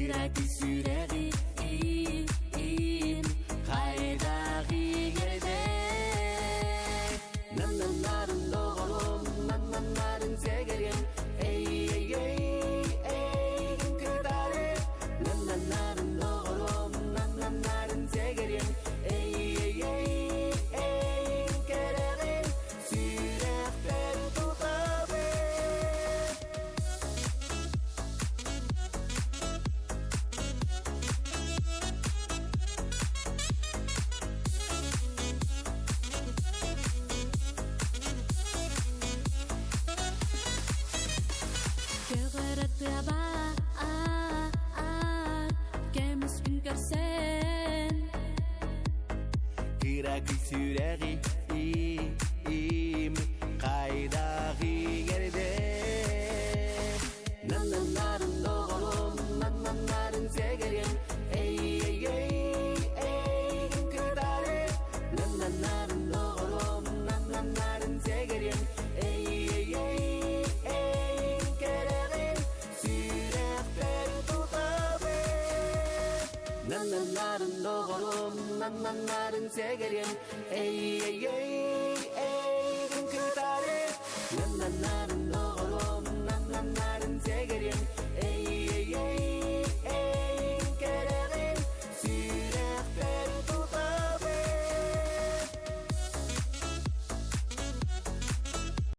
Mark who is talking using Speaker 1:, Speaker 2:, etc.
Speaker 1: Кыракый сүрэҕим хайдах иҥэрдэ Наннаннарын доҕорум, наннаннарын сэгэрим Эй, эй, эй, эйигин кытары Наннаннарын доҕорум, наннаннарын сэгэрим Эй, эй, эй, эйигин кэрэҕин сүрэхпэр тутабын.
Speaker 2: Көҕөрө тыаба көмүспүн көрсөн
Speaker 1: Кыракый сүрэҕи им хайдах иҥэрдэ Наннаннарын доҕорум, наннаннарын сэгэрим Эй, эй, эй, эйигин кытары Наннаннарын доҕорум, наннаннарын сэгэрим Эй, эй, эй, эйигин кэрэҕин сүрэхпэр тутабын. Наннаннарын доҕорум, наннаннарын сэгэрим Эй, эй, эй, эйигин кытары.